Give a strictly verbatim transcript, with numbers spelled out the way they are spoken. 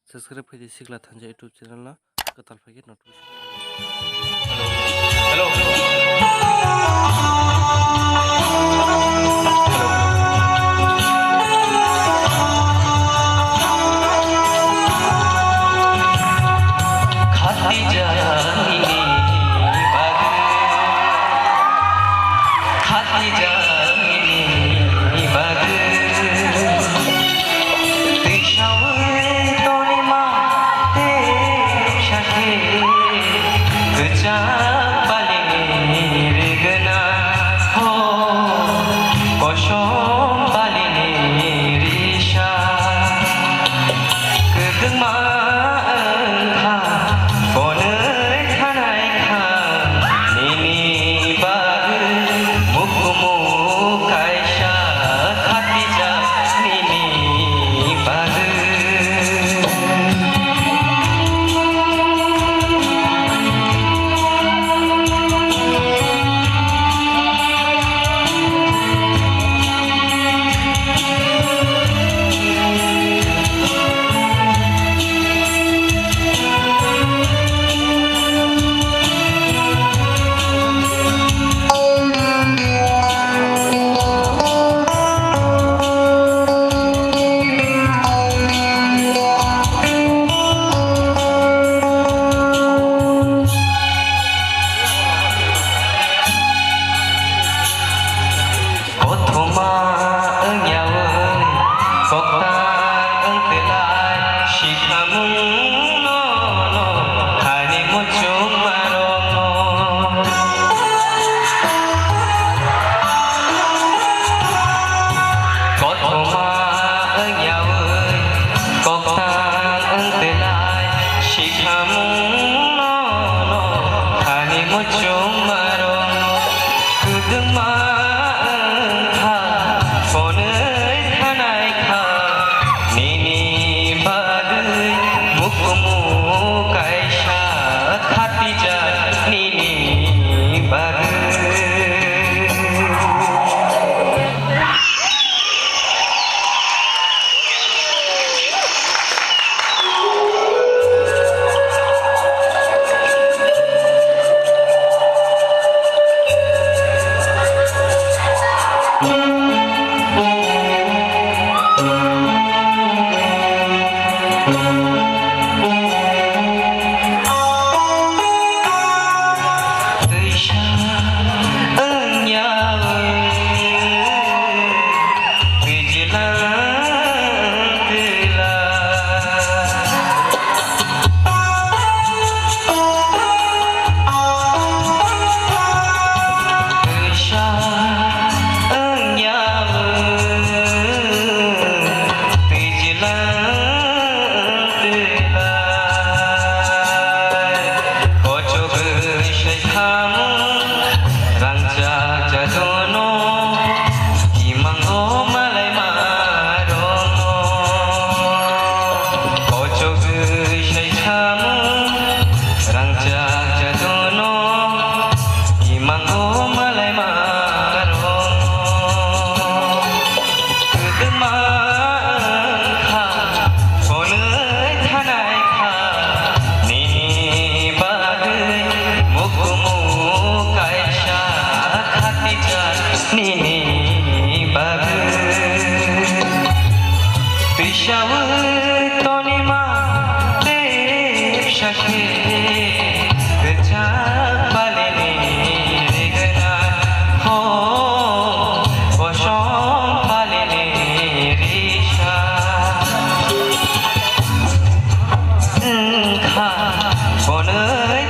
Subscribe khaidi Sikla Thansa YouTube channel no, kwtal phaikhe notification. Kwbangma wngkha, hwnwi thanai kha, nini bagwi mukhumu kaisa khatijak nini bagwi. Kothoma wngyawi koktang wngtwlai, sikhamungno no hani muchungmarokno. Kothoma wngyawi koktang wngtwlai, sikhamungno no hani muchungmarokno. Kwdwma wngkha, hwnwi thanai kha, nini bagwi mukhumu kaisa khatijak nini bagwi. Twisa wngya wng twijlang twila. Twisa wngya wng twijlang twilai. Kochogwi sai khamung rangchak jadono, imango malai marokno. Kochogwi sai khamung rangchak jadono, imango malai marokno. Kwdwma wngkha, hwnwi thanai kha, nini bagwi mukhumu kaisa khatijak nini bagwi. Twisawi tonima tei bwsakhe kwchak balini rigwna ho bosom balini risa. Wngkha hwnwi